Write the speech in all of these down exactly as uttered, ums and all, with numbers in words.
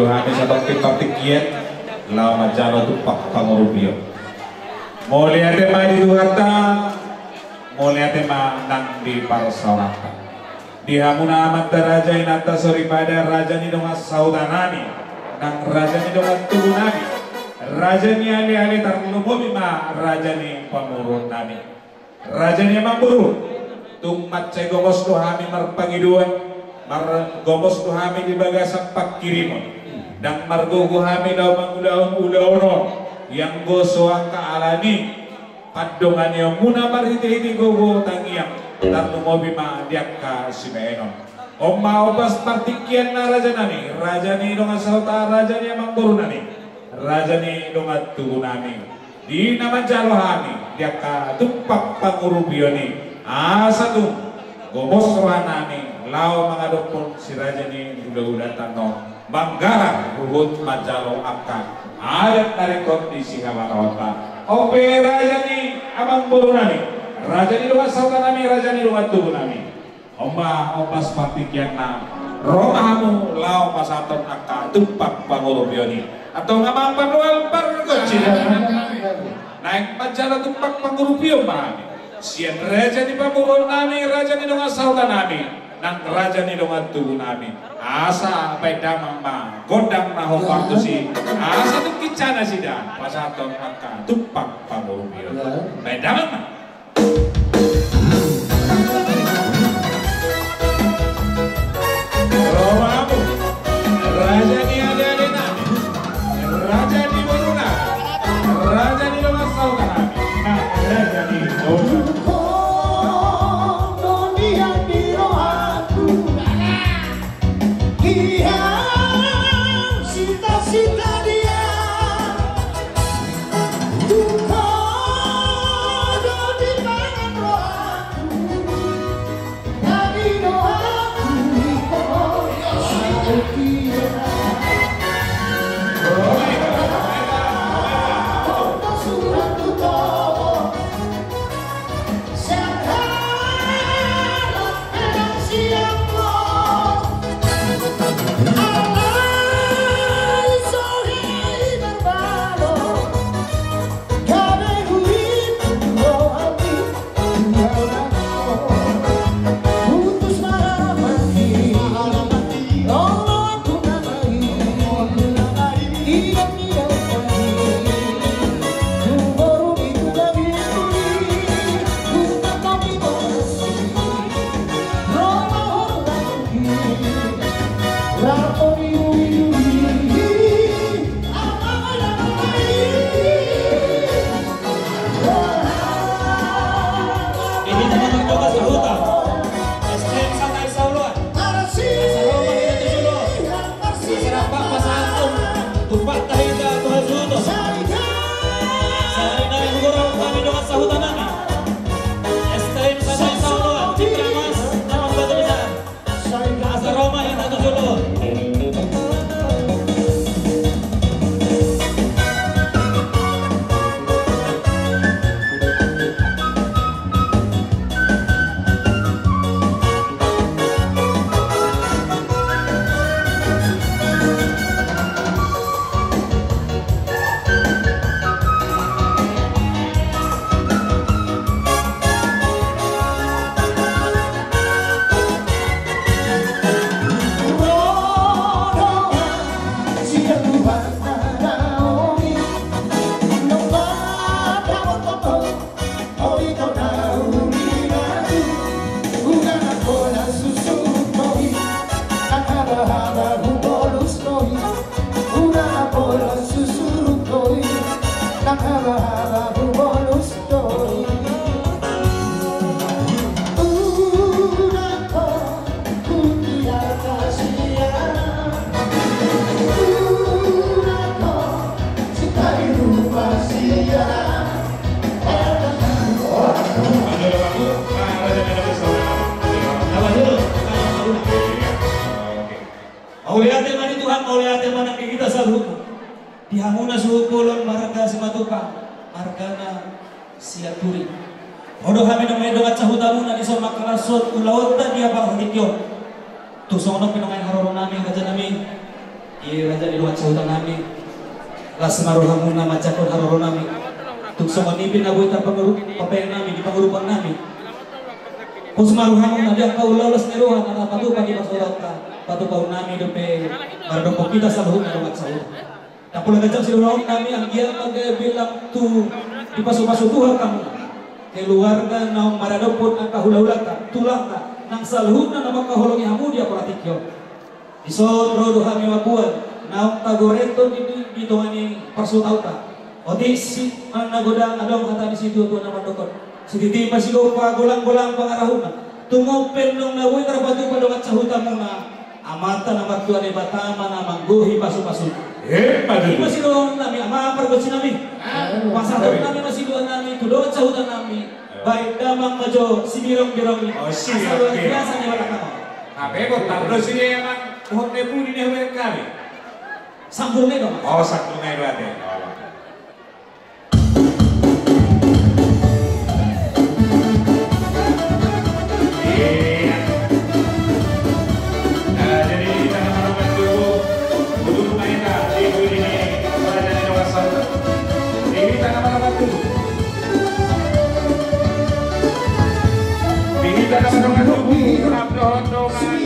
Hami satongkin partingkian laho manjalo tumpak pangurupion. Mauliate ma di Tuhanta, mauliate ma nang di parsaoranta. Di hamuna amanta raja, inanta soripada, raja ni dongan sahutanami, nang raja ni dongan tubunami, raja ni aleale, tarlumobi ma raja ni pamoruonnami. Raja ni amangboru, tung mansai gomos do hami marpangidoan, mar-, gomos do hami di bagasan pangkirimon. Ndang margogo hami laho mangulahon ulaon on, ianggo so angka alani pandonganionmuna marhitehite gogo tangiang, tarlumobi ma di angka sibahenon. On ma ombas partingkianna rajanami, raja ni dongan sahuta, raja ni amangborunami, raja ni dongan tubunami. Di na manjalo hami di angka tumpak pangurupion i, asa tung gomos rohanami laho mangadophon si raja ni hulahulanta on manggarar huhut manjalo angka adat na ringkot di sihabataonta. On pe raja ni amangborunami, raja ni dongan sahutanami, raja ni dongan tubunami. On ma ombas partingkianna, ro ma hamu laho pasahathon angka tumpak pangurupion i. Antong amang patual pargonsi. Naeng manjalo tumpak pangurupion ma hami sian raja ni pamoruonnami, raja ni dongan sahutanami, nang raja ni dongan tubunami. Asa baen damang ma gondang na hombar tusi, asa tung kinca nasida pasahathon angka tumpak pangurupion. Baen damang ma. Ro ma hamu, raja ni alealenami, raja ni borunami, raja ni dongan sahutanami, nang raja ni dongan. Tungkot do di rohangku, hian sita-sita dia. Asa rampak pasahathon tumpak ta hita tu hasuhuton. Sahali nari hugoarhon hami dongan sahutanami S T M sada i saoloan, Cindrimas na mambatu besar. Asa ro ma hita tu jolo. Mauliate ma di Tuhan, mauliate ma nang di hita saluhutna. Di hamuna suhut bolon marga Simatupang, margana Sianturi. Ro do hami nuaeng dongan sahutamuna dison mangkalashon ulaonta di apala tingki on. Tung songon on pe nuaeng haroronami, rajanami. I raja ni dongan sahuta nami, las ma rohamuna manjangkon haroro nami. Tung songon i pe na boi tarpangurup, papaeng nami di pangurupan nami. Pos ma rohamuna di angka ulaon las ni roha na tapatupa di pasahatonta, patupaon nami dope mardokhon hita saluhutna dongan sahuta. Ndang pola ganjang sidohonon nami anggiat manggabean tu dipasupasu Tuhan hamu. Keluarga naung maradophon angka hulahulanta, tulangta, nang saluhutna na mangkaholongi hamu di apala tingki on. Dison ro do hami mamboan naung tagorenghon di, di, di tonga ni parsautaonta. Otik si, manang na godang adong hata ni situatua na mandok on. Sititi ma sigompa, golanggolang pangarahutna. Tumompe naung na boi tarpatupa dongan sahutamuna. Amanta na martua Debata ma na manggohi pasupasu. Emma tutu. I ma sidohonon nami, amang pargonsi nami. Ah. Pasahaton nami ma sidohonon nami tu dongan sahuta nami. Baen damang ma jo sibirongbirong i. Oh, sibirongbirong. Asa luar biasa ni balakang on. Hape bontar do sude, amang, dohot na pudi ni hubaen hami. Sanggul na i do, Mas. Oh, sanggul na i do ate. Oh. Iya. Nah, jadi di hita na mardongan tubu, udur ma hita di pudi ni raja ni dongan sahuta. Di hita na mardongan tubu. Di hita na mardongan tubu, rap dohot dongan nami.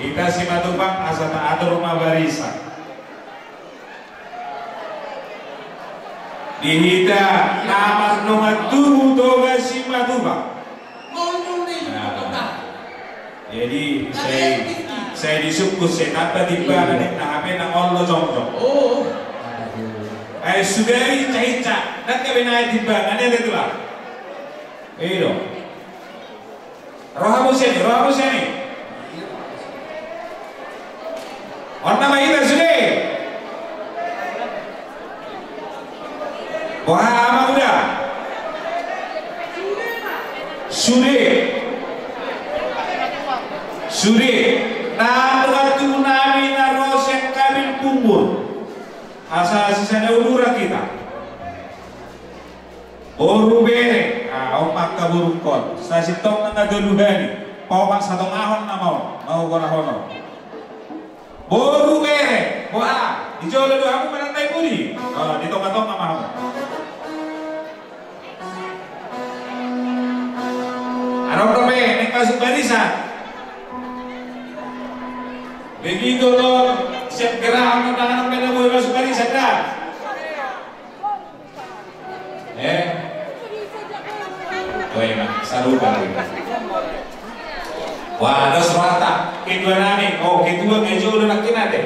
Hita Simatupang asa taatur ma barisan. Di hita na mardongan tubu Toga Simatupang. Nah, jadi sai, sai disungkun, sai tamba timbangan, na hape na olo jongjong. Oh. Ai sude i, ica-ica, ndang gabe na timbangan, ya, betul lah. Iyo. Roha muse ni, roha muse ni. On nama hita sude. Boha, amang uda? Sude. Sude. Na dongan tubu nami na ro sian Kabil Bungur. Asa sisada uduran hita. Boru bere, ah, on ma angka borungkon, sasintongna na tolu hali, paopat satongahon nama on, na hugorahon on. Boru bere, boha, di jolo do hamu manang na di pudi? Ah, di tonga-tonga ma hamu. Adong dope naeng masuk barisan? Begitu do, siap gerak, tangan, tangan, boi masuk barisan, dah. Eh? Oh, iya, sarupa. Wah, dos rohanta. Ketua nami. Oh, ketua ngai jolo nangkin ate.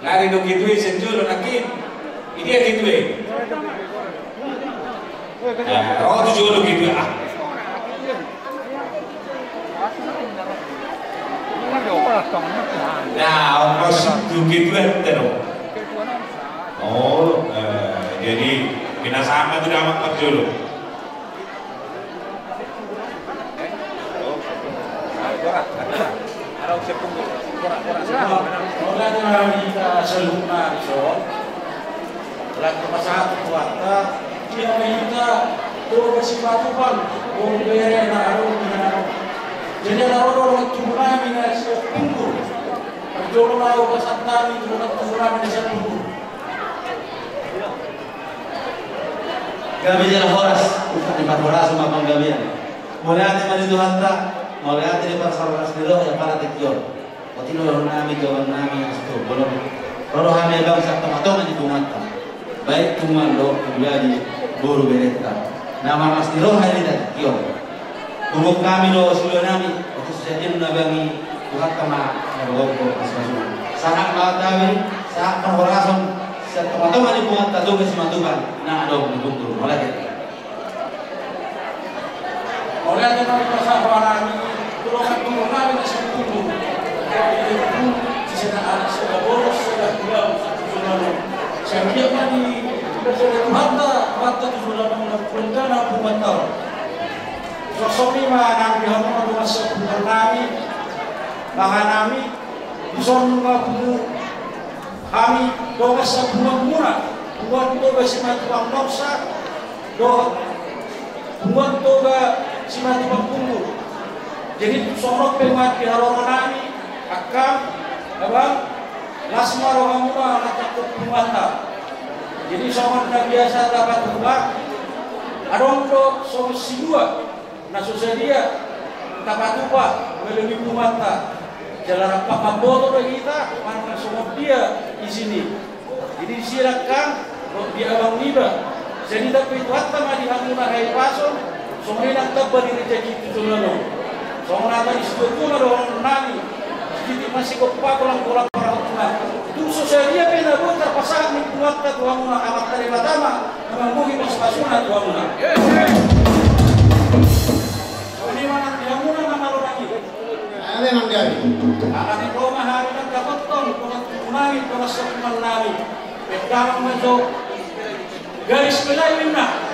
Lari do ketua i sian jolo nangkin. Idia ketua i? Eh, ro tu jolo ketua i, ah. Nah, ongkos tu ketua i ate do. Oh, eh, jadi pinasahat ma tu damang parjolo. Ora, ora, hita saluhutna dison. Laho pasahat tu Tuhanta, ia ma hita Toga Simatupang, boru bere na adong di na adong. Jadi ala ro do dongan tubu nami na sian Punggur. Parjolo ma ahu pasahat hami tu dongan tubu nami na sian Punggur. Gabe jala horas, upa ni parhorasan ma panggabean. Mauliate ma di Tuhanta, mauliate di parhorasan ni roha, ia pala tingki on. Otik do dohonon nami, jawaban nami, astu bolon. Ro do hami abang sian tongatonga ni punguanta. Baik punguan dohot punguan di boru berenta. Na marlas ni roha i di tingki on. Gok hami do suluan nami, otik so sadia na abang i Tuhanta ma na gok-gok pasu-pasu. Sahat ma hami, sahat parhorasan, sian tongatonga ni punguanta Toga Simatupang, na adong di Punggur. Mauliate. Mauliate ma di pasahat roha nami, tu dongan tubu nami na sian Punggur. Sisada anak, sisada boru, sisada tulang, sisada tulang. Sai anggiat ma di, di Tuhanta, Tuhanta tu joloan on, na rencana punguanta on. Songon i ma nang di hamu na dongan sahundulan nami, bahenonnami, dison nunga pungu hami dongan sahundulan muna, punguan Toga Simatupang Nongsa, dohot punguan Toga Simatupang Punggur. Jadi songon on pe ma di haroro nami, angka, abang, las ma rohamuna na tangkok punguanta. Jadi songon na biasa tapatupa, adong do songon silua na so sadia tapatupa melalui punguanta. Jala rap mamboto do hita manang songon dia isina. Jadi disi rangkang, dohot di abang niba. Jadi tamba ni Tuhanta ma di hamuna hahipason, songon i nang tamba ni rejeki tu joloan on. Songon hata ni situatua ma dohonon nami, sititi ma sigompa, golang-golang parahutna. Tung so sadia pe na boi tarpasahat ni punguanta tu hamuna, Amanta Debata ma na mambohi pasu-pasuna tu hamuna. Songon i ma nang di hamuna na malo nami. Ala ni dongan tubu nami, dongan sahundulan nami. Pegangan ma jo garis pelayanan.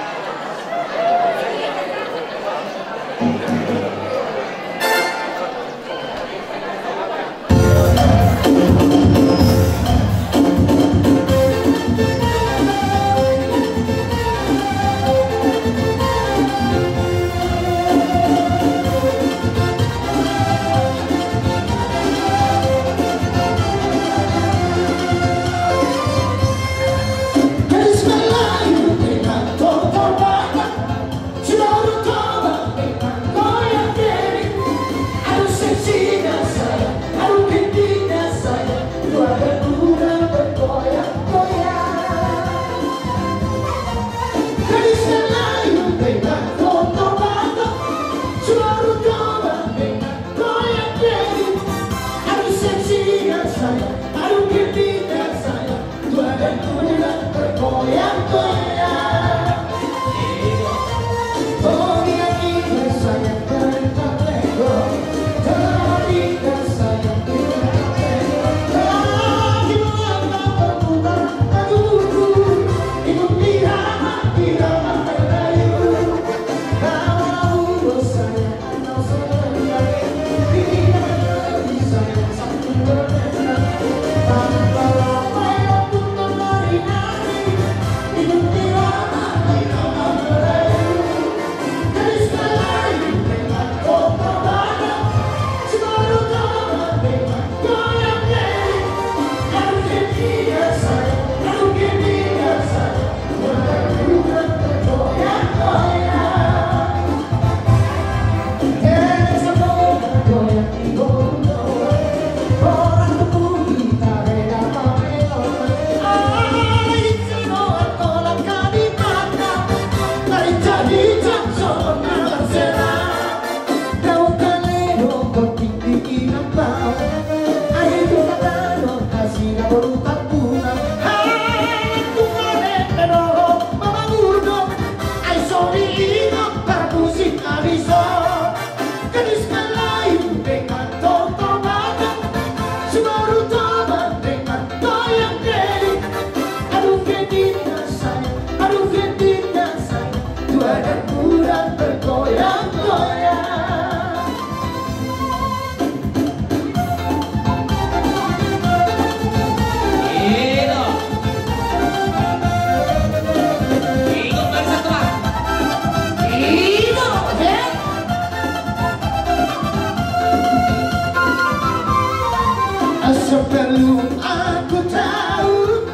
Sebelum aku tahu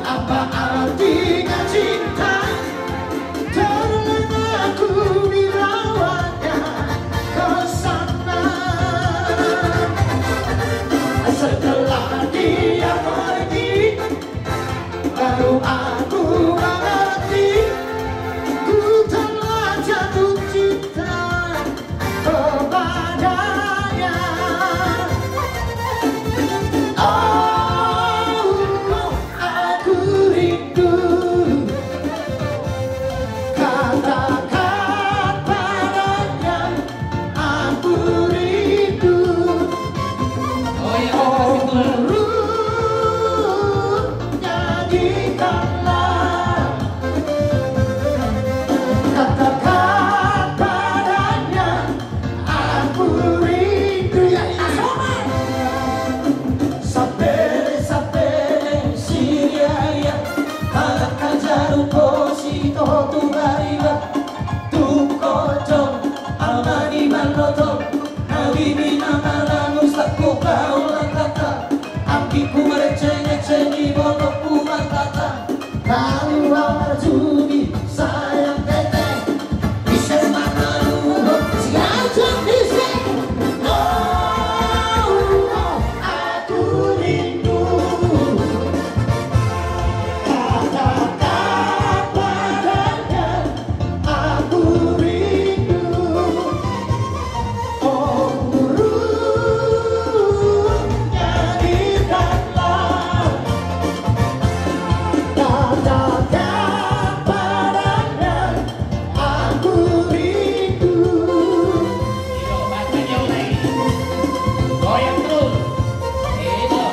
apa artinya cinta, terlena aku dirawatnya ke sana. Setelah dia pergi, baru aku mengerti, ku telah jatuh cinta kepadanya. Oh, aku rindu. Katakan padanya, aku rindu. Oh, iya, oh, betul. Burung, nyanyikanlah. Katakan padanya, aku rindu. Ya, ya, sobat. Sapele, sapele, siriaria, halak na jaruk bosi toho tu bariba. Tung kocok, alani manoto, na bibi na malangu, sakku kau langkata, anggiku marcengeceng di botokku markata. Kalu au marjudi, sayang tete, ise ma na luhut, siajak ise. Oh, oh, aku rindu. Katakan padanya, aku rindu. Oh, burung, nyanyikanlah. Katakan padanya, aku rindu. Goyang terus. Itu.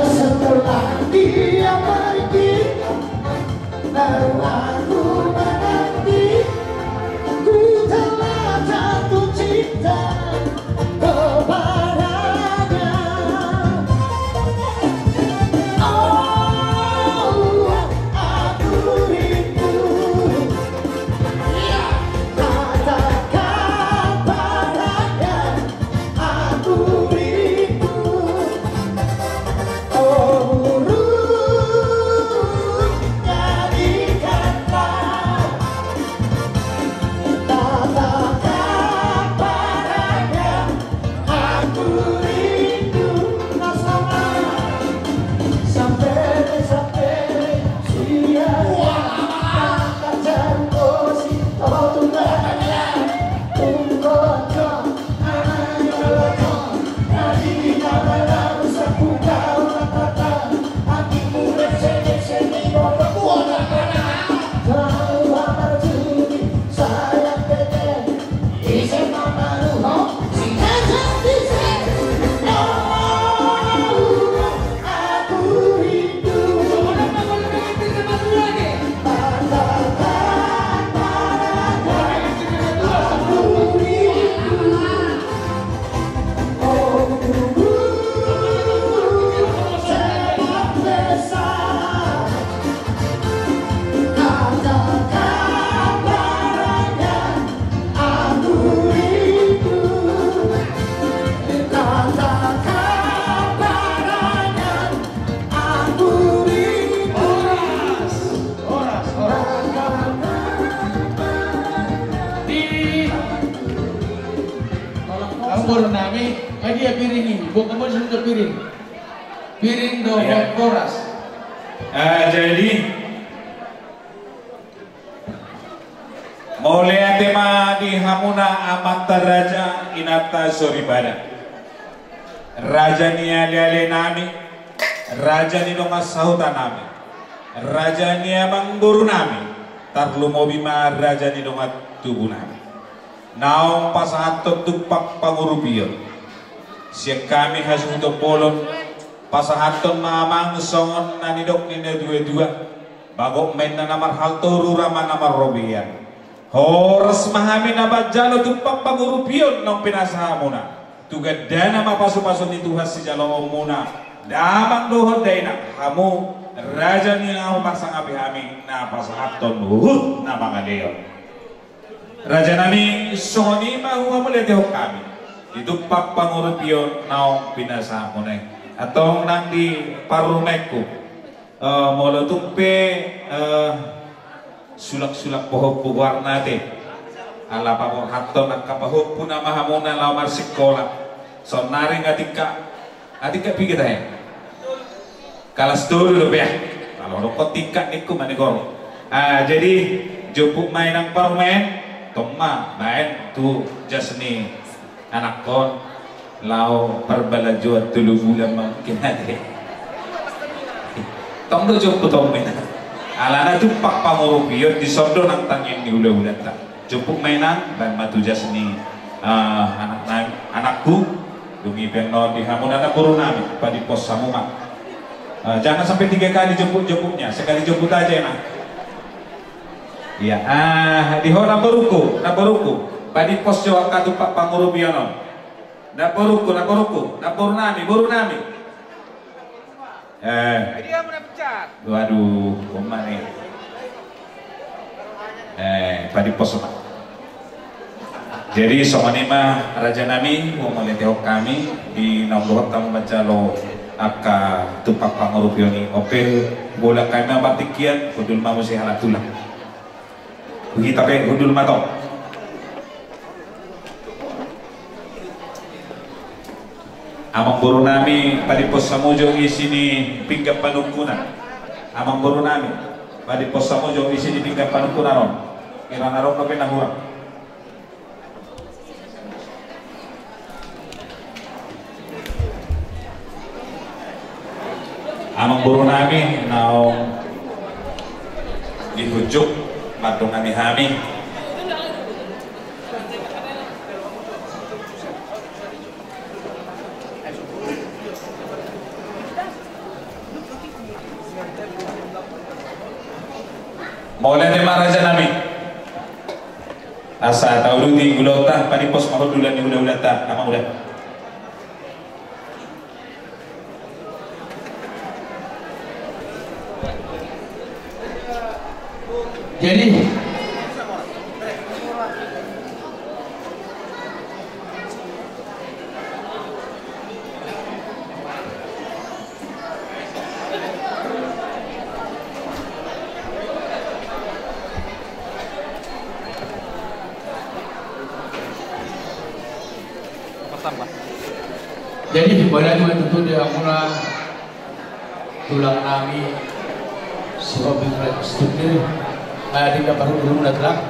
Setelah dia pergi, baru aku mengerti, ku telah jatuh cinta kepadanya. Oh, aku rindu. Katakan padanya, aku rindu. Oh, burung, nyanyikanlah. Katakan padanya, aku rindu. Sampai, sampai, sampai. Horas, horas, horas. Di amor nami, ai dia piring i, bukan mau sudah piring. Piring do. Iya. Horas. Ah, jadi, mauliate ma di hamuna amanta raja, inanta soripada. Raja ni aleale nami, raja ni dongan sahuta nami, raja ni amangboru nami, tarlumobi ma raja ni dongan tubu nami. Naung pasahathon tumpak pangurupion sian hami hasuhuton bolon, Pasahathon ma amang songon na nidok ni na dua-dua. Bagot ma inna na marhalto, rura ma na marrobean. Horas ma hami na manjalo tumpak pangurupion naung pinasahatmuna. Tu gandana ma pasu-pasu ni Tuhan sijaloonmuna. Damang dohot dainang, hamu raja ni na huparsangapi hami na pasahathon huhut na mangaleon. Raja nami, songon i ma huhamauliatehon hami di tumpak pangurupion naung pinasahatmuna i. Antong nang di parrumaenku, eh, molo tung pe, eh, sulak-sulak pahompu goarna ate, ala paborhathon angka pahompu nama hamuna laho marsikola. Saonnari nga tingkat, nga tingkat piga tahe? Kalas tolu dope, ah. Molo dokkon tingkat ningku ma ningku. Ah, jadi jomput ma inang parumaen, tong ma baen tu jas ni anakkon laho parbalanjoan tolu bulan ma mungkin ate. Tong do jomput on ma inang. Alana tumpak pangurupion dison do nang tangiang ni hula-hulanta. Jomput ma inang, baen ma tu jas ni, eh, anak nami, anakku, dung i pe annon di hamu na namboru nami, padimpos hamu ma. Eh, jangan sampai tiga kali jomput-jomputnya, sekali jomput aja inang. Iya, ah, di ho namboruku, namboruku, padimpos jo angka tumpak pangurupion on. Namboruku, namboruku, namboru nami, boru nami. Eh. Waduh, on ma ni. Eh, padimpos ma. Jadi songon i ma raja nami, huhamauliatehon hami di naung dohot hamu manjalo angka tumpak pangurupion i. Ope, bolak hami ma partingkian, hundul ma muse halak tulang. Hita pe hundul ma tong. Amang boru nami, padimpos hamu jo isi ni pinggan panungkunan. Amang boru nami, padimpos hamu jo isi ni pinggan panungkunan on. Hira na ro dope na hurang. Amang boru nami naung di hunjuk mandongani hami. Mauliate ma raja nami. Asa tauduti ulaonta, padimpos ma hundulan ni hula-hulanta, amang uda. Jadi, jadi, mauliate ma tutu di hamuna tulang nami, si Hobi Fred Studio, eh, di dapat dulu na tulang.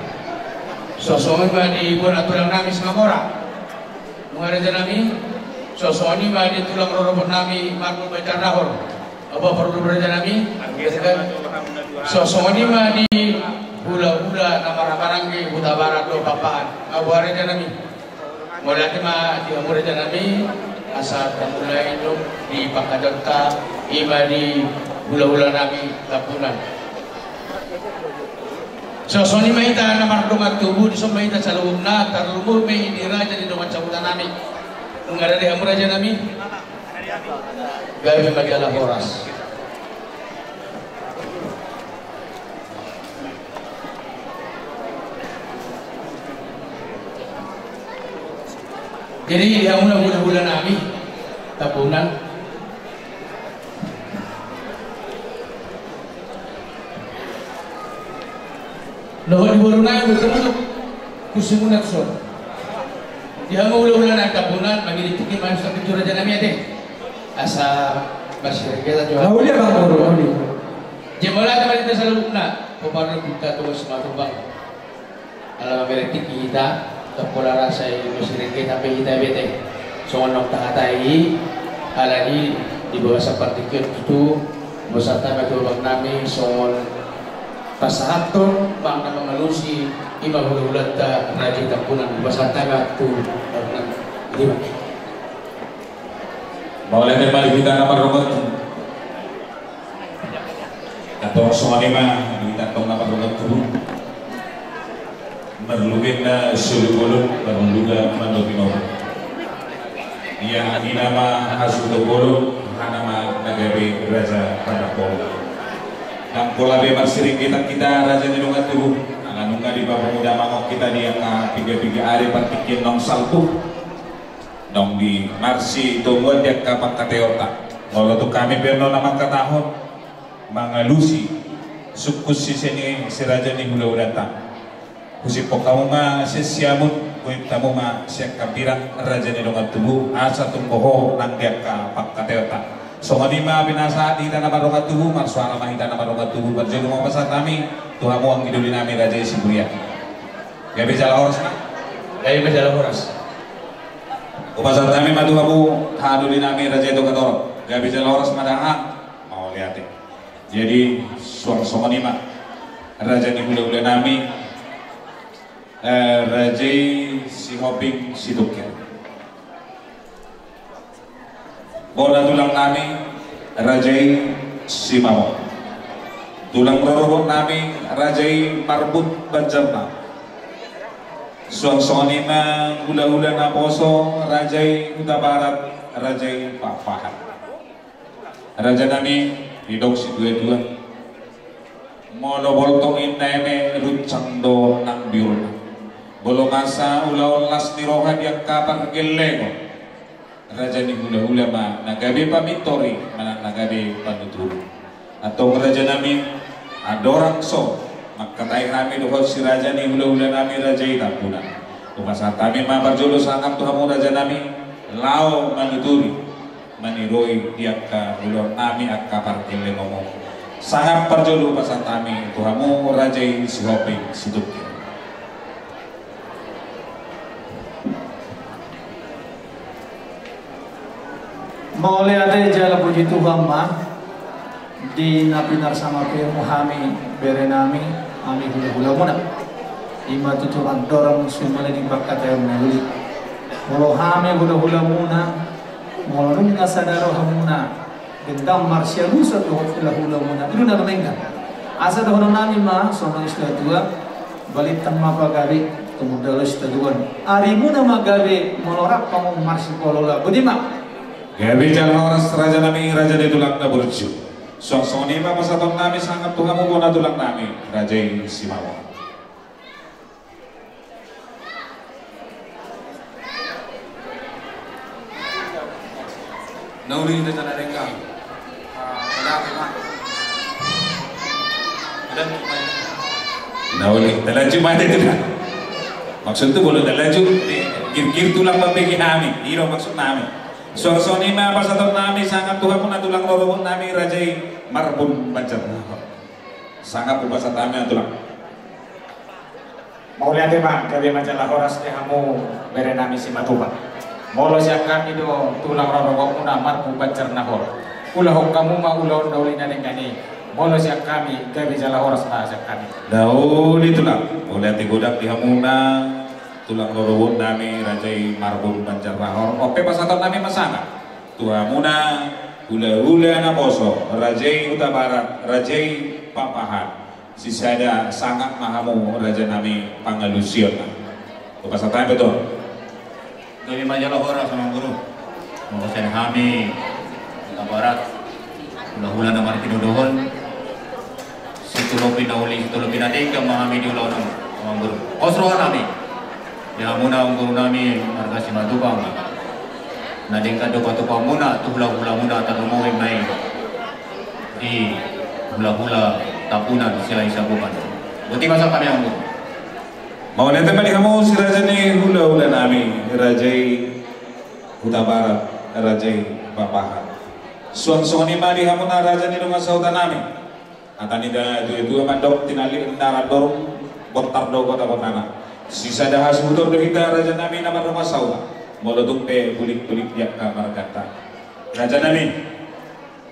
Songon i ma di bona tulang nami Simamora. Nunga raja nami, songon i ma di tulang rorobot nami Marmul Banjar Nahor. Apa parhundul raja nami? Songon i ma di hula-hula na marhaha maranggi Hutabarat dohot Pakpahan. Apa raja nami? Mauliate ma di hamu raja nami, asa tamulai do di pangkataionta, i ma di hula-hula nami Tampunan. Songon i ma hita na mardongan tubu, dison ma hita saluhutna, tarlumobi ma i di raja ni dongan sahuta nami. Nunga rade hamu raja nami? Gabe ma jala horas. Jadi, di hamuna hula-hula nami Tampunan. Dohot di boru nami, bertemu tu kusimuna tu son. Di hamu hula-hula nami Tampunan, mangilitik i ma tu raja nami ate. Asa masih kita jual. Jadi mauliate ma di hita saluhutna, pomparan hita tu Simatupang. Ala mamereng tingki hita, tong pola rasa i masih rengke, tapi hita bete. Songon naung tahatai, alani di bagasan partingkian tutu, pasahat hami tu abang nami, songon pasahathon, bang na mangalusi, i ma hula-hulanta, raja Tampunan, pasahat hami tu abang nami. Jadi, bang. Mauliate ma di hita na mardongan tubu. Antong songon i ma di hita antong na mardongan tubu. Marlugen na solu bolon, marluga mandok i nopo. Ia angina ma hasuhuton bolon, hahana ma na gabe raja pandapotan. Ndang pola be marsiringgitan hita raja ni dongan tubu. Ala nunga dipapungu damang on hita di angka piga-piga ari partingkian naung salpu. Naung di marsitomuan di angka pangkataionta. Molo tung hami pe annon na mangkatahon mangalusi sungkun sise ni si raja ni hulahulanta. Husiphon hamu ma sian siamun, huhut hamu ma sian hambirang raja ni dongan tubu, asa tung boha nang di angka pangkataionta. Songon i ma pinasahat di hita na mardongan tubu, marsuara ma hita na mardongan tubu, parjolo ma hupasahat hami tu hamu anggi doli nami raja i Siburian. Gabe jala horas ma. Gabe jala horas. Hupasahat hami ma tu hamu anggi doli nami raja i Togatorop. Gabe jala horas ma da hang. Mauliate. Jadi suang songon i ma raja ni hulahula nami, eh, raja i Sihombing Situngkir. Bona tulang nami raja i Simamon. Tulang rorobot nami raja i Marbun Banjarna. Suang songon i ma hulahula naposo raja i Hutabarat raja i Pakpahan. Raja nami, didok situa-tua. Molo boltok inna eme runcang do nang biurna. Molo masa ulaon las ni roha di angka pargellengon. Raja ni hulahula ma na gabe pamintori manang na gabe panuturi. Antong raja nami, andorang so mangkatai hami dohot si raja ni hulahula nami raja i Tambunan. Hupasahat hami ma parjolo sangap tu hamu raja nami, laho manuturi. Maniroi di angka ulaon nami angka pargellengonmu. Sangap parjolo hupasahat hami tu hamu raja i Sihombing Situngkir. Mauliate jala puji Tuhan ma. Di na pinarsangaponmu hami bere nami, hami hulahulamuna. I ma tutu andorang sumale di pangkataion na uli. Molo hami hulahulamuna, molo nunga sada rohamuna, gendang marsialusan dohot hulahulamuna. Ido na dumenggan. Asa dohonon nami ma songon situa-tua, balintang ma pagabe, tumundalhon situan. Arimuna ma gabe, molo rap hamu marsipolola. Boti ma. Gabe jala horas raja nami raja ni tulang na burju. Suang songon i ma pasahaton nami sangap tu hamu bona tulang nami raja i Simamon. Na uli hita jala dengka. Na uli, na laju ma hita. Maksud tu molo na laju, girgir tulang pambege nami. I do maksud nami. Suang songon i ma pasahaton nami sangap tu hamu na tulang rorobot nami raja i Marbun Banjar. Sangap hupasahat hami ma tulang. Mauliate ma, gabe ma jala horas di hamu bere nami Simatupang. Molo sian hami do tulang rorobotmuna Marbun Banjar Nahor. Ulahon hamu ma ulaon na uli na denggan i. Molo sian hami gabe jala horas ma sian hami. Na uli tulang. Mauliate godang di hamuna tulang rorobot nami raja i Marbun Banjar Nahor. On pe pasahaton nami ma sangap tu hamuna hulahula naposo raja i Hutabarat raja i Pakpahan. Sisada sangap ma hamu raja nami pangalusionna. Hupasahat hami betul. Gabe ma jala horas amang guru. Molo sian hami Hutabarat hulahula na marpinodohon. Situlopi na uli, situlopi na denggan ma hami di ulaon on, amang guru. Pos roha nami. Di hamuna amang guru nami marga Simatupang. Na denggan do patupaonmuna tu hulahulamuna tarlumobi ma i di hulahula Tambunan Silahisabungan. Boti ma sian hami amang guru. Mauliate ma di hamu si raja ni hulahula nami raja i Hutabarat raja i Pakpahan. Suang songon i ma di hamuna raja ni dongan sahuta nami. Hata ni natuatua mandok tinallik ni na randorung bontar do gotakotana. Sisada hasuhuton do hita raja nami na mardongan sahuta. Molo tung pe bulingbuling di angka marganta. Raja nami,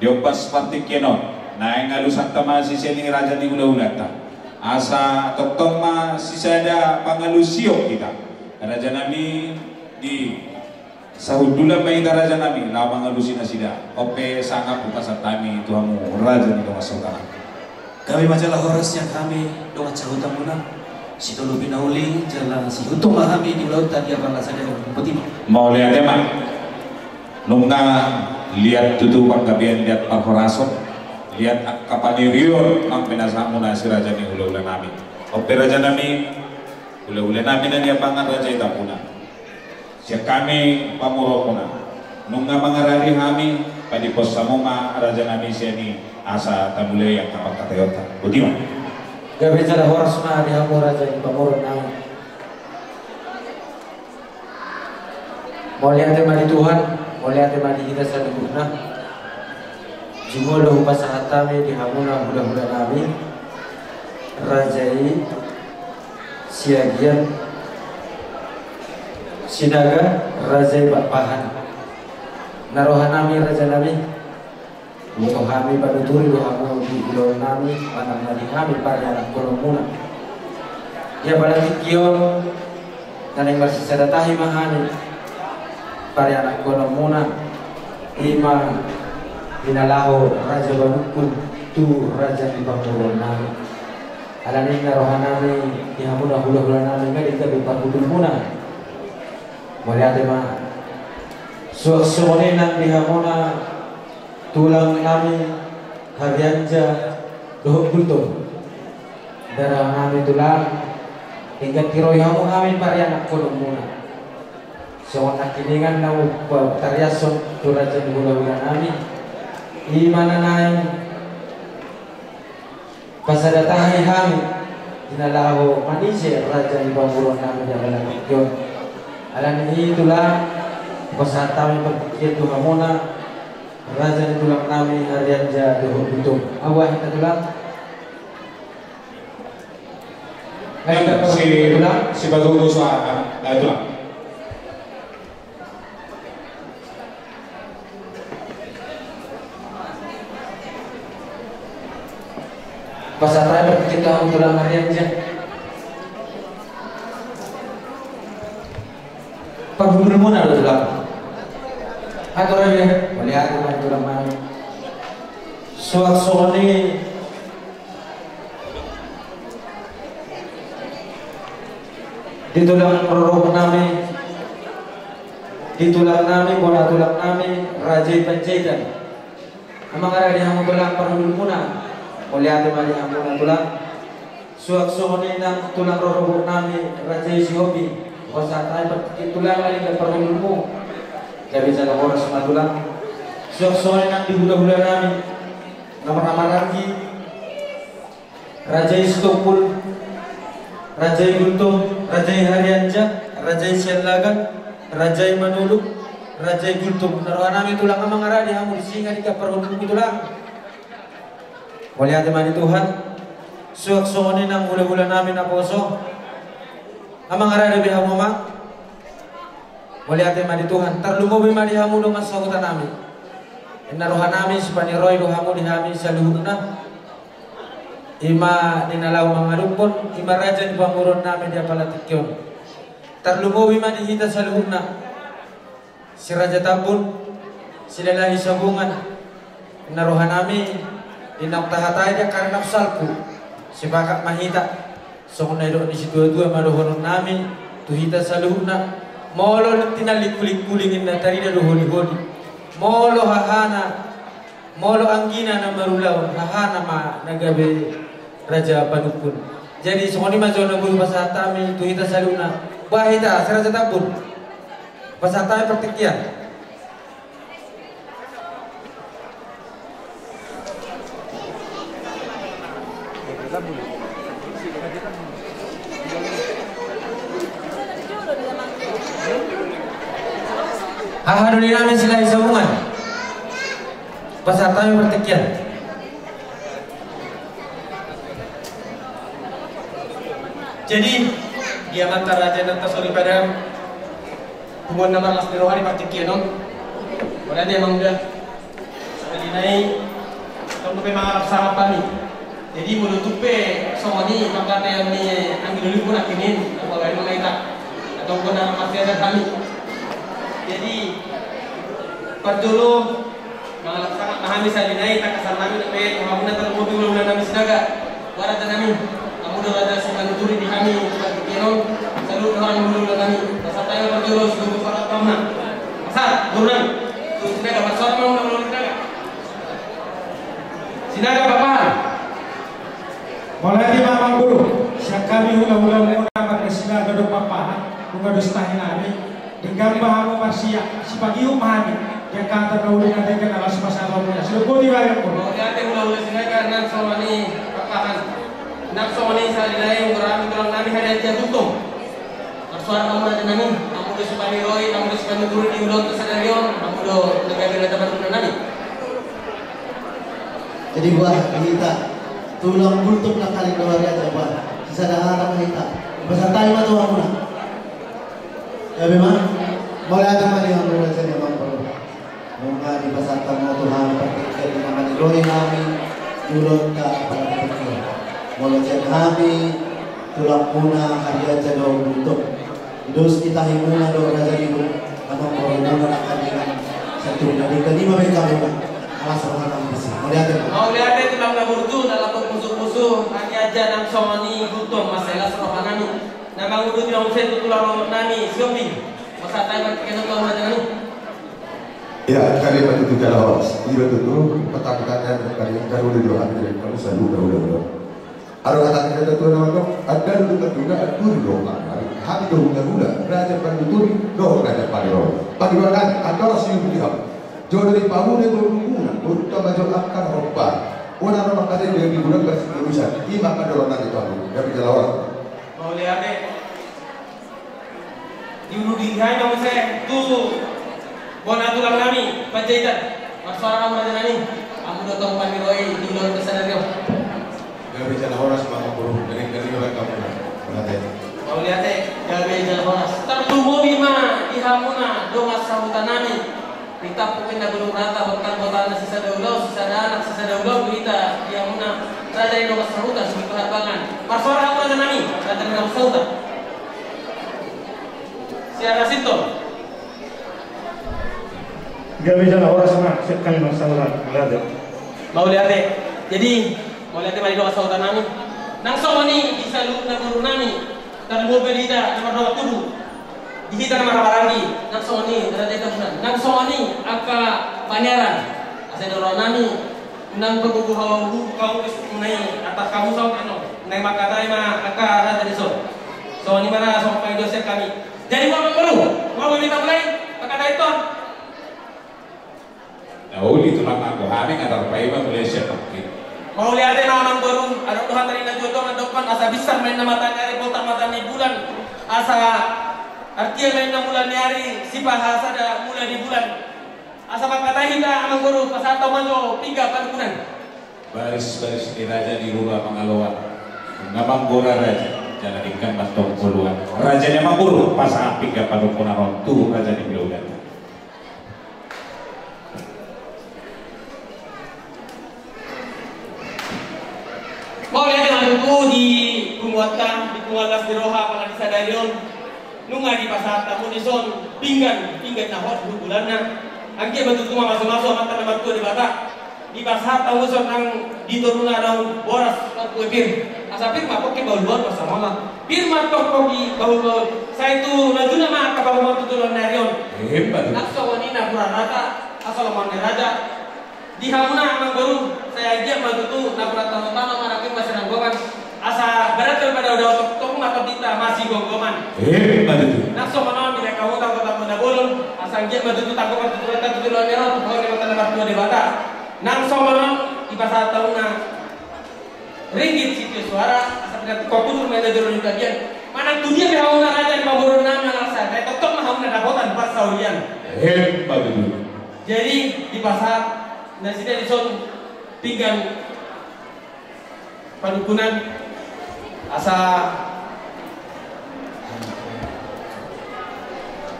di ombas partingkian on naeng alusanta ma sise ni raja ni hulahulanta. Asa tongtong ma sisada pangalusion hita. Raja nami di Sahundulan ma hita raja nami, laho mangalusi nasida. On pe sangap hupasahat hami tu hamu raja ni dongan sahuta nami. Gabe ma jala horas sian hami dongan sahutamuna, sitolopi na uli jala sihutong ma hami di ulaonta di apala sadari on. Botima. Mauliate ma. Nunga liat tutu panggabean, liat parhorason, liat angka panirion nang pinasahatmuna si raja ni hulahula nami. On pe raja nami, hulahula nami na niabangan raja i Tampubolon. Sian hami pamoruonmuna, nunga mangaradi hami, padiphos hamu ma raja nami sian i asa tamulai angka pangkataionta. Botima. Gabe jala horas ma di hamu raja ni pamoruon nami. Mauliate ma di Tuhan, mauliate ma di hita saluhutna. Jumolo hupasahat hami di hamuna hulahula nami, raja i Siagian Sinaga, raja i Pakpahan. Na roha nami raja nami, boto hami panuturi do hamu di ulaon nami, manang na di hami parianakkononmuna. Di apala tingki on, na naeng marsisada tahi ma hami parianakkononmuna, i ma di na laho raja panukkun tu raja ni pamoruon nami. Alani i na roha nami di hamuna hulahula nami, nga di gabe parhundulmuna. Mauliate ma. Suang songon i nang di hamuna tulang nami Harianja dohot Gultom. Nda roha nami tulang, denggan tiroi hamu hami parianakkononmuna. Songon nangkiningan na hupatariashon tu raja ni hulahula nami, i ma na naeng pasada tahi hami di na laho manise raja ni pamoruon nami di apala tingki on. Alani i tulang, hupasahat hami partingkian tu hamuna, raja ni tulang nami Harianja dohot Gultom. Abu ahita tulang. Ayo, si, tulang. Si Bagogo suara, eh, tulang. Pasahat hami partingkian tu hamu tulang Harianja. Parhundulmuna do tulang. Atur aja. Mauliate ma di tulang nami. Suang songon i di tulang rorobot nami, di tulang nami, bona tulang nami, raja i Panjaitan. Amang, rade hamu tulang parhundulmuna. Mauliate ma di hamuna tulang. Suang songon i nang tulang rorobot nami, raja i Sihombing. Hupasahat hami partingkian tulang, alai nda parhundulmu. Gabe jala horas ma tulang. Suang songon i nang di hulahula nami, na marhaha maranggi, raja i Sitompul, raja i Gultom, raja i Harianja, raja i Siallagan, raja i Manuluk, raja i Gultom. Na roha nami tulang, amang, rade hamu disi, nga denggan parhundulmu tulang. Mauliate ma di Tuhan. Suang songon i nang hulahula nami naposo. Amang, rade be hamu amang. Mauliate ma di Tuhan. Tarlumobi ma di hamu dongan sahuta nami. Ninna roha nami sipaniroi do hamu di hami saluhutna. I ma di na laho mangaduphon, i ma raja ni pamoruon nami di apala tingki on. Tarlumobi ma di hita saluhutna. Si Raja Tambun, si Lalahi Sabungan, ninna roha nami, di naung tahatai di angka na husalpu, sepakat ma hita, songon na nidok ni situatua ma dohonon nami, tu hita saluhutna, molo tinallik kuling-kuling ninna tarida do holi-holi, molo hahana, molo anggina na marulaon, hahana ma na gabe raja panukkun. Jadi, songon i ma jo na boi pasahat hami tu hita saluhutna. Bah hita, si Raja Tambun. Pasahat hami partingkian. Haha doli nami si Lalahi Sabungan. Pasahat hami partingkian. Jadi, di amanta raja na tasoripada, punguan na marlas ni roha di partingkian on. Mauliate amang, da. Sahali nai, tong dope mangalap sangap hami. Jadi, molo tung pe songon i pangkataion ni anggi doli pun akhirna, apalagi mengaita. Atau pun na marsiajar hami. Jadi, parjolo, mangalap sangap ma hami sahali nai, tangkasan nami dope tu hamuna, tarlumobi hulahula nami Sinaga. Raja nami, hamu do raja sipanuturi di hami, di partingkian on, saluhut dohonon ni hulahula nami. Pasahat hami parjolo, sigogo sangap ma. Pasahat, boru nami. Tu Sinaga, marsoara ma hamu na molo di Sinaga. Sinaga Pakpahan. Mauliate ma amang boru, sian hami hulahula muna marga Sinaga dohot Pakpahan, nunga dos tahi nami, denggan ma hamu marsiap, sipagihut ma hami, di angka hata na uli na denggan na laos pasahaton muna. Sidok boti bahen boru. Mauliate hulahula Sinaga, nang songon i Pakpahan. Nang songon i sahali nai, umbahen hami tulang nami Harianja Gultom. Marsoara ma hamu raja nami, hamu do sipaniroi, hamu do sipanuturi di ulaonta sadari on, hamu do na gabe raja parhundul nami. Jadi boha, di hita tulang Gultom nangkaning do Harianja, boha, sisada hata ma hita. Pasahat hami ma tu hamuna. Gabe ma. Mauliate ma di hamu raja ni amang boru. Nunga dipasahat hamu tu hami partingkian na maniroi hami di ulaonta partingkian. Molo sian hami tulang muna Harianja dohot Gultom, dos ni tahi muna do raja ni amang boru muna nangkaningan. Sahat tu na denggan i ma bahen hamuna. Alas roha nami disi. Mauliate. Mauliate tulang na burju, na lambok pusu-pusu, Harianja nang songon i Gultom, mansai las roha nami. Na manguduti na muse tu tulang nami Sihombing. Pasahat hami partingkian on tu raja nami. Ya, kami ma tutu jala horas. Iba tutu, pertama kali yang kami, kami udah dua hari dari kamu selalu udah, udah, udah. Adong hata ni natuatua na mandok, andal do Natuna, anduri do Pangari, hami do hulahula, raja panuturi, do raja paniroi. Paniroi nami, andor si ubi ham. Jolo di pamune boru muna, boru tama jo angka na hombar. Ona ro mangkatai di bulan basi urusan, ima andor nami tu hamu, gabe jala horas. Mauliate. Diuduti hami ma muse tu bona tulang nami Panjaitan. Marsoara hamu raja nami, hamu do tong paniroi di ulaonta sadari on. Gabe jala horas ma amang boru, gabe gabe ma hamuna. Mauliate. Mauliate, gabe jala horas. Tarlumobi ma di hamuna dongan sahuta nami. Di tampuk inna gunung rata, hotang hotana sisada ulaon, sisada anak, sisada ulaon, di hita di hamuna raja ni dongan sahuta, Situmorang Harbangan. Marsoara hamu raja nami, raja ni dongan sahuta. Sian Rasinton. Gabe jala horas ma, sian hami dongan sahuta, mauliate. Mauliate. Jadi, mauliate ma di dongan sahuta nami. Nang songon i di saluhutna boru nami, tarlumobi di hita na mardongan tubu. Di hita na marhahamaranggi, nang songon i, raja ni hamuna. Nang songon i, angka paniaran. Asa di roha nami, unang pagogo hamu, hamu, hamu, nai, atas hamu songon i, nai mangkatai ma angka raja dison. Songon i ma na songon pangidoan sian hami. Jadi, boha amang boru, boha ma hita mulai, mangkatai tor. Na uli tulang, anggo hami nga tarpaima mulai sian nangkin. Mauliate ma amang boru, adong do hata ni natuatua mandokkon, asa binsar ma inna mata ni ari, botak mata ni bulan, asa artia ma inna mula ni ari, sipahasada mula ni bulan. Asa mangkatai hita amang boru, pasahat hamu ma jo pinggan panungkunan. Baris-baris ni raja di rura Pangaloan, na manggora raja, jala denggan ma antong oloan. Raja ni amang boru, pasahat pinggan panungkunan on tu raja ni hula-hula. Mauliate ma tutu di punguanta, di punguan las ni roha, apalagi sadari on. Nunga dipasahat hamu dison pinggan, pinggan na hot bulanna. Anggiat ma tutu mamasumasu Amanta na martua Debata. Dipasahat hamu dison nang di toruna naung boras, kue pir. Asa pir ma pongki bahulbahul, pasahat ma. Pir ma pongki bahulbahul. Sai tu lajuna ma angka bahulbahul tu joloan ni ari on. Emma tutu. Nang songon i napuran rata, asa lomo ni raja. Di hamuna amang boru, sai anggiat ma tutu napuran tano-tano, maranggi ma sinanggoman. Asa berhasil ma dao-dao, tongtong ma tondinta masigomgoman. Emma tutu. Nang songon on, di na hamu tanggo-tanggo na bolon, asa anggiat ma tutu tanggo partuturanta tu joloan ni ari on, tu joloan ni Amanta na martua Debata. Nang songon on, dipasahat hamuna ringgit sitio suara, asa pinantikhon tutur ma i na jolo ni tagian. Manang tu dia pe hamuna raja ni pamoruon nami, manang sahat nai, tongtong ma hamuna dapotan parsaulian. Emma tutu. Jadi, dipasahat nasida dison pinggan panungkunan, asa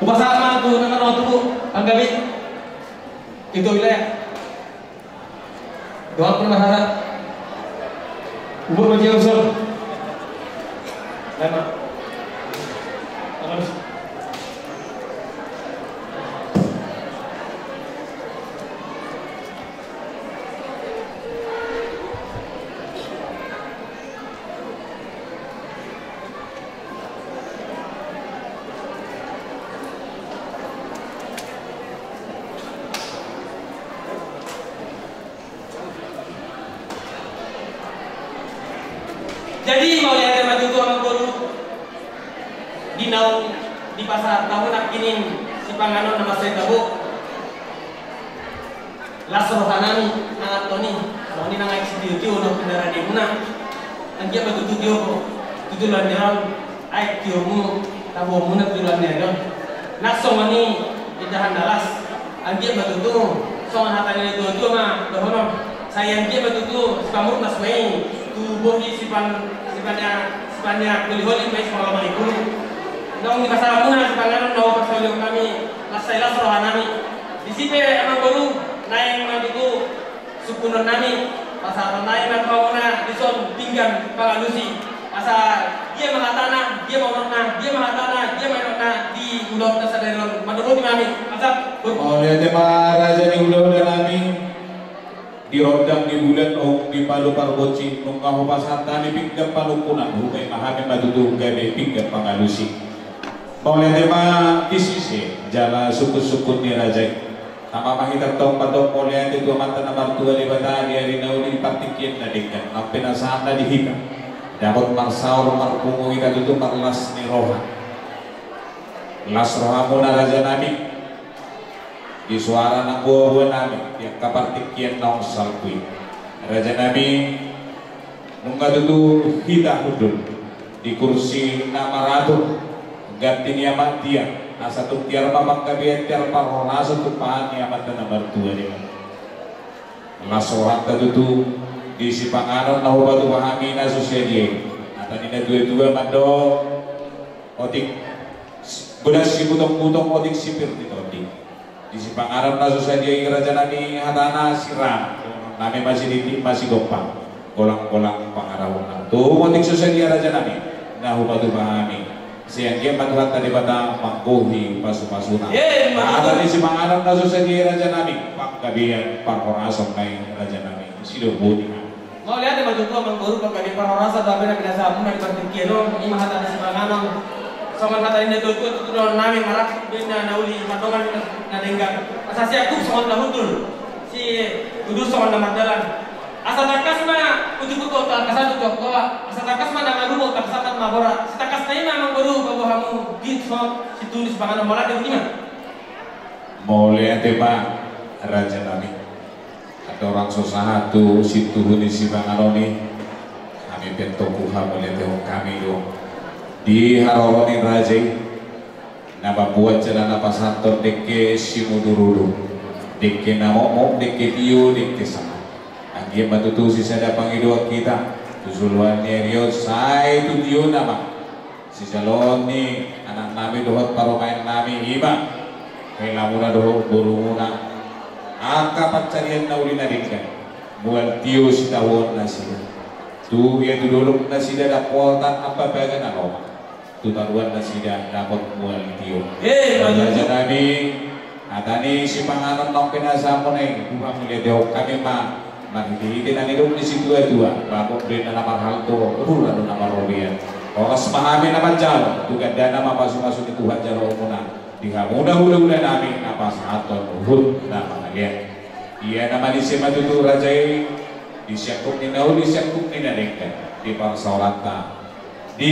hupasahat ma tu na mardongan tubu, panggabean, ketua wilayah. Dohot pun masalah. Ubur ma jauh son. Lama. Terus. Jadi mauliate ma tutu amangboru, di naung dipasahat hamu nangkining sipanganon na mansai tabo. Las rohanami, nang antong i, songon i nang aek sitio-tio na pinarade muna. Anggiat ma tutu tio, tutu lan ni on, aek tio muna, tabo muna tutu lan ni on. Nang songon i, indahan na las. Anggiat ma tutu, songon hata ni na tua-tua ma dohonon. Sai anggiat ma tutu sipamurnas ma i tu bohi sipan, sipania, sipania holi-holi ma i sipalomangi bulu. Naung dipasahat muna sipanganon na hupasahat hami, las sai las rohanami. Disi pe amangboru, naeng ma tutu sungkunonnami, pasahatonnami ma tu hamuna dison pinggan pangalusi. Asa dia ma hatana, dia ma unokna, dia ma hatana, dia ma unokna di ulaonta sadari on. Mandok boti ma hami. Asa, boti. Mauliate ma raja ni hula-hulanami. Di rondang ni bulan, nunga dipalu parbonsi, nunga hupasahat hami pinggan panungkunan, hupaima hami ma tutu gabe pinggan pangalusi. Mauliate ma disi ise jala sungkun-sungkun ni raja i. Tama ma hita tong mandok mauliate tu Amanta na martua Debata di ari na uli, di partingkian na denggan, naung pinasahatna di hita. Dapot marsaor marpungu hita tutu marlas ni roha. Las rohamuna rajanami. Di soara nang boa-boanami di angka partingkian naung salpu i. Rajanami, nunga tutu hita hundul di kursi na maratur, ganti ni amak tiar, asa tung tiar ma panggabean, tiar parhorasan tumpahan ni Amanta na martua Debata. Las rohanta tutu di sipanganon na hupatupa hami na so sadia i. Hata ni na tua-tua mandok, otik bodas sibutong-butong, otik sipir ni tondi. Di sipanganon na so sadia i rajanami, hatana sirang, nami masiditik masigompang, golang-golang pangarahutna. Tung otik so sadia rajanami na hupatupa hami, sai anggiat ma Tuhanta Debata manggohi pasu-pasuna. Eh, ma tutu. Hata ni sipanganon na so sadia i rajanami, panggabean parhorasan ma i rajanami. Sidok boti ma. Mauliate ma tutu amangboru, panggabean parhorasan dohot na pinasahatmuna di partingkian on, i ma hata ni sipanganon. Songon hata ni na tua-tua tutu dohononnami, marangkup do inna na uli, mardongan na denggan. Asa siangkup songon na hundul, siudur songon na mardalan. Asa tangkas ma ujungkon tu angka satu tu angka opat, asa tangkas ma na marubo, tangkas ma na mabora. Sitangkasna i ma amangboru, paboa hamu di songon situtu ni sipanganon. Mauliate ma. Mauliate ma rajanami. Andorang so sahat tu situtu ni sipanganon i, hami pe antong huhamauliatehon hami do di haroro ni raja i, na mambuat jala na pasahathon dengke simudur-udur, dengke na mokmok, dengke tio, dengke sahat. Anggiat ma tutu sisada pangidoan hita tu joloan ni ari on, sai tu tiona ma sijaloon ni anaknami dohot parumaennami, i ma helamuna dohot borumuna, angka pansarian na uli na denggan, mual tio sitahuonnasida. Tu ia tu doloknasida dapotan ambabaga na lomak, tu toruannasida dapot mual tio. Eh, rajanami, hata ni sipanganon naung pinasahatmuna i, huhamauliatehon hami ma. Marhite-hite na nidok ni situa-tua, bagot do inna na marhalto, hula do na marrobean. Horas ma hami na manjalo, tu gandana ma pasu-pasu ni Tuhan jaloonmuna di hamuna hula-hulanami na pasahathon huhut na mangalean. Ia na manise ma tutu raja i, di siangkup ni na uli, siangkup ni na denggan, di parsaoranta, di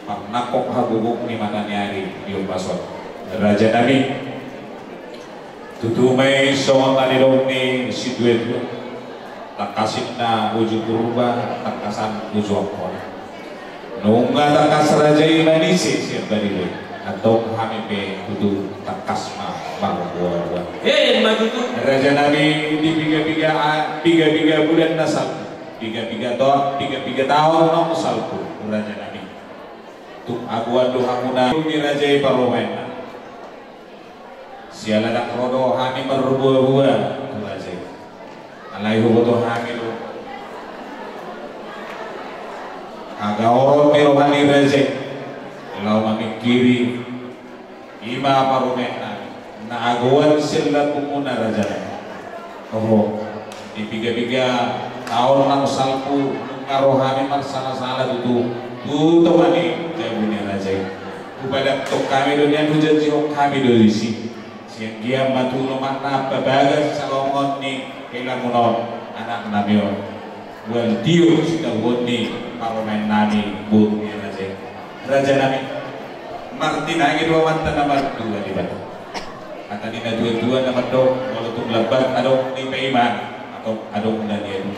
parnangkok hagogok ni mata ni ari di ombas on. Rajanami, tutu ma i songon na nidok ni situa-tua, tangkas inna uju Purba, tangkasan uju Angkola. Nunga tangkas raja i manise sian barita i, antong hami pe tutu tangkas ma marboa-boa. Eh, ma tutu. Rajanami, di piga-piga a-, piga-piga bulan na salpu, piga-piga to-, piga-piga taon naung salpu, rajanami, tung agoan do hamuna ni raja i parumaenna. Siala ndang ro do hami marboa-boa tu raja i. Alai huboto hami do hagaoron ni roha ni raja i laho mamingkiri i ma parumaennami na agoan sian lambungmuna, rajanami. Oho, di piga-piga taon naung salpu nunga ro hami marsala-sala tutu tu tonga ni jabu ni raja i. Hupadanghon hami do nian, hujanjihon hami do disi. Sai anggiat ma tutu ma na pabagas salongon ni helamuna on, anaknami on. Mual tio sitahuon ni parumaen nami boru ni raja i. Raja nami, martinangi do amanta na martua Debata. Hata ni natuatua na mandok, molo tung lambat adong ni paima, adong, adong na niadu.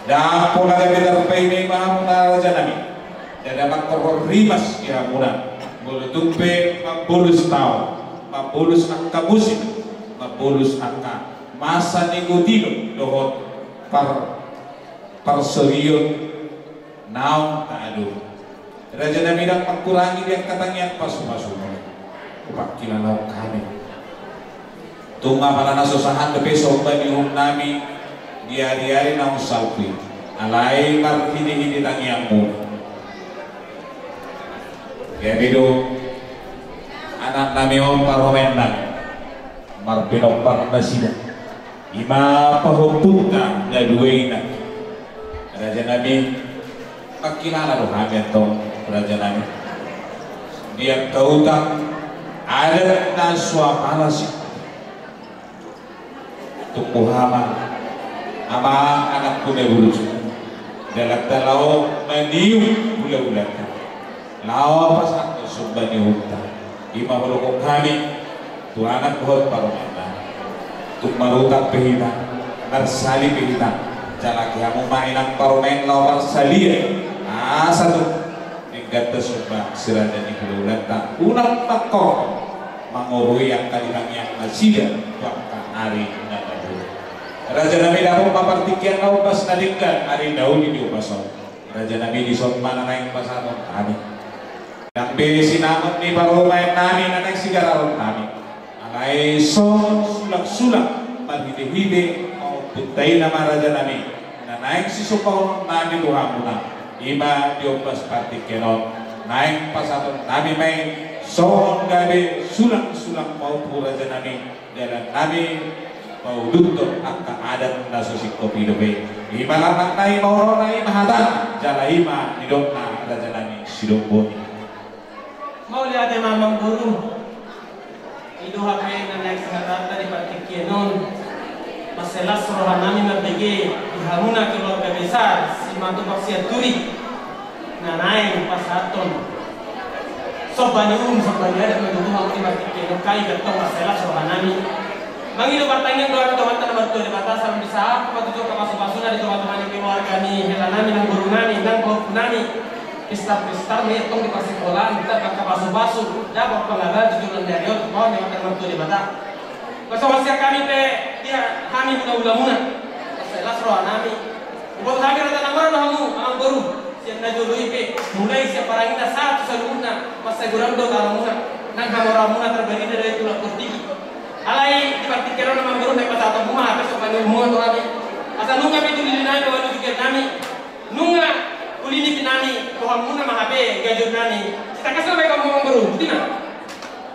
Ndang pola gabe tarpaima-ima hamu na raja nami. Ndada mangkorhon rimas di hamuna. Molo tung pe mambolus taon, mambolus angka musim, mambolus angka masa ni godino dohot par parsorion naung taadong. Raja nami, ndang mangkurangi di angka tangiang pasupasumon. Hupangkilalaon hami. Tung apala na so sahat dope somba ni uhum nami di ari-ari naung salpu i. Alai marhite-hite tangiangmu. Gabe do anak nami on parumaen nami. Marpinompar nasida. Ima pahompunta na dua i na. Raja nami, mangkilala do hami antong, raja nami. Di angka uta adat na so apala si tung boha ma, amang, anakku na burju. Dalan ta laho maniuk hulahulanta. Laho pasahathon somba ni uhumta. Ima hudokhon hami tu anak dohot parumaen nami. Tung marutang pe hita, marsali pe hita, jalaki hamu ma inang parumaen laho marsalian. Asa tung denggan ta somba si raja ni hulahulanta. Unang mangkorhon mangorui angka di tangiang nasida tu angka ari na naeng. Raja nami, dapot ma partingkian na ombas na denggan ari na uli di ombas on. Raja nami, dison ma na naeng pasahaton hami. Ndang be sinamot ni parumaen nami na naeng sigararon hami. Alai songon sulangsulang marhitehite pahompunta i nama, raja nami, na naeng sisombahonon nami tu hamuna. Ima di ombas partingkian on naeng pasahaton nami ma i songon gabe sulangsulang pahompu, raja nami. Dalan nami pauduthon angka adat na so singkop i dope. Ima langkatna, ima horona, ima hatana, jala ima nidokna, raja nami, sidok boti. Mauliate ma, amangboru. I do hape na naeng sihatahononta di partingkian on. Mansai las roha nami mambege di hamuna keluarga besar Simanjuntak Sianturi. Na naeng pasahathon somba ni uhum, somba ni adat ma tutu hamu di partingkian on, kali gantong mansai las roha nami. Mangido partangiang do hami tu Amanta na martua Debata, asa lam bisa hamu ma tutu angka pasupasuna di tongatonga ni keluarga ni hela nami, nang boru nami, nang pahompu nami. Pistarpistar ma i antong di parsikolaan, dapot angka pasupasu, dapot pangabahan tu joloan ni ari on, tu Amanta na martua Debata. Pasahat sian hami pe di hami hulahulamuna. Mansai las roha nami. Huboto hami rata na maro do hamu, amangboru, sian na jolo i pe, mulai sian paranginna sahat tu saluhutna, mansai godang do hamu na, nang hamoraonmuna tarbarida do i tu langkor tinggi. Alai di partingkian on, amangboru, naeng pasahatonmu ma hape somba ni uhum tu hami. Asa nunga pe tu lili nami, nunga pe tu lili nami, nunga uli ni pi nami, tu hamuna ma hape gabe joro nami. Sitangkas ma baen hamu, amangboru, boti ma.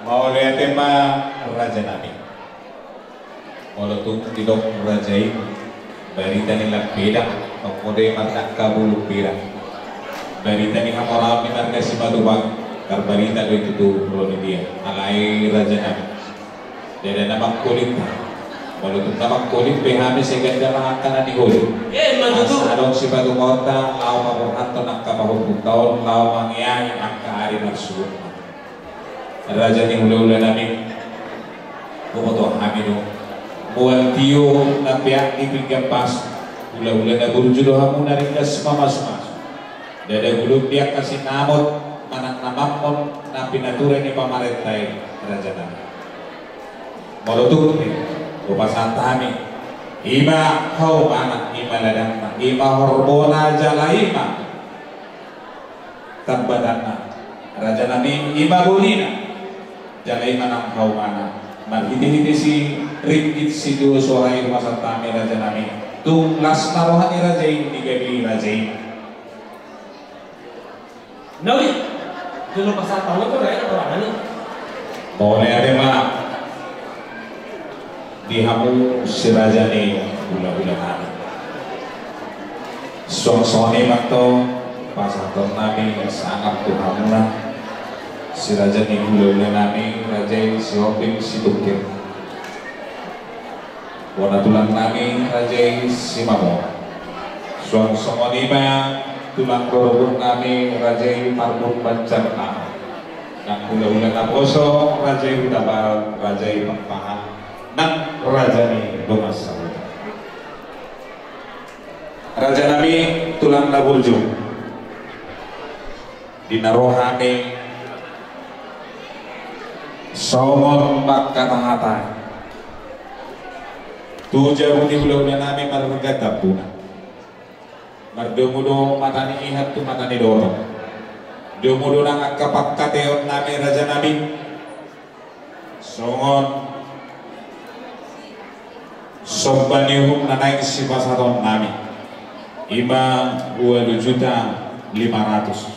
Mauliate ma, raja nami. Molo tung didok raja i, barita ni lampedang, tong mode mardangka bulung pedang. Barita ni hamoraon ni marga Simatupang, tarbarita do i tutu ro di dia. Alai, raja nami, ndada na mangkolit. Molo tung na mangkolit pe hami, sai ganda ma angka na niholit. Ima tutu. Asa adong sipatupaonta laho paborhathon angka pahompunta on, laho mangeahi angka ari marsuhutna. Raja ni hulahula nami, huboto hami do, mual tio na peak di pinggan pasu, hulahula na burju do hamu, na ringgas mamasumasu. Ndada godang di angka sinamot manang na mamon na pinatura ni pamarenta i, raja nami. Molo tung pe hupasahat hami, ima haumana, ima ladangna, ima horbona, jala ima tambatanna, raja nami, ima bonina, jala ima nang haumana. Marhitehite si ringgit sitio soara i hupasahat hami, raja nami. Tung las ma roha ni raja i di gabe raja i. Nauli, jolo pasahat hamu tu raja i, roha nami. Mauliate ma di hamu si raja ni hulahula nami. Suang songon i ma antong pasahaton nami sangap tu hamuna si raja ni hulahula nami, raja i Sihombing Situngkir. Bona tulang nami, raja i Simamora. Songon i ma tulang rorobot nami raja i Parbun Banjarna, nang hulahula naposo raja i Hutabarat, raja i Pakpahan, nang raja ni dongan sahuta. Raja nami tulang na burju, di na ro hami songon mangkatahata tu jabu ni hulahula nami marga Tambuna. Mardomu do mata ni ihan tu mata ni doro. Domu do nang angka pangkataion nami raja nami, songon somba ni uhum na naeng sipasahaton nami, i ma ualu juta lima ratus.